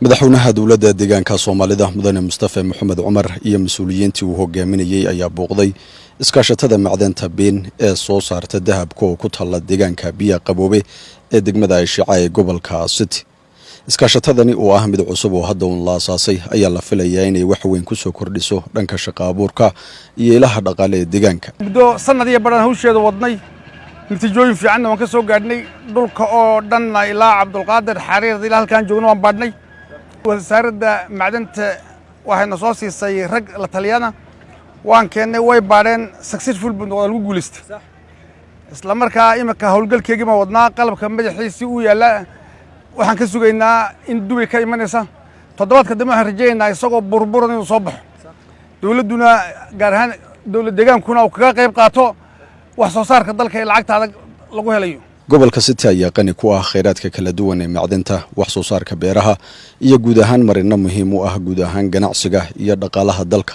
Madaxweynaha Dowladda Deegaanka Soomaalida, Mudane Mustafe Maxamed Cumar, iyo mas-uuliyiintii uu hogaaminayey ayaa booqday iskaashatada macdanta Been ee soo saarta dahabka oo ku taalla deegaanka Biya Qaboobe ee degmada Ayshica ee gobolka City. Iskaashatadani oo ah mid cusub oo hadda uun la asaasay ayaa la filayaa inay wax weyn kusoo kordhiso dhanka shaqa abuurka iyo ilaha dhaqaale ee deegaanka. Muddo sanad iyo badhan hawsheeda wadnay, natiijooyin fiicanna waan ka soo gaadhnay. Dhulka oo dhanna ilaa Cabdulqaadir Xariir ilaa halkaan joogno waan baadhnay. Wasaaradda Macdanta waxayna soo siisay rag la taliyana, waan keennay, way baadheen, successful buu noqdaa, lagu guulaystay. Isla markaa iminka howlgalkeygii baan wadnaa. Qalabka madaxiisii uu yaallaa, waxaan ka sugaynaa in Dubay ka imanaysa. Toddobaadka dambe waxaan rajaynaynaa isagoo burburan inuu soo baxo, dowladduna, gaar ahaan dowlad deegaankuna, uu kaga qayb qaato wax soo saarka dalka ee lacagta adag lagu helayo. Gobolka City ayaa qani ku ah khayraadka kala duwan ee macdanta, wax soo saarka beeraha iyo guud ahaan marino muhiim u ah guud ahaan ganacsiga iyo dhaqaalaha dalka.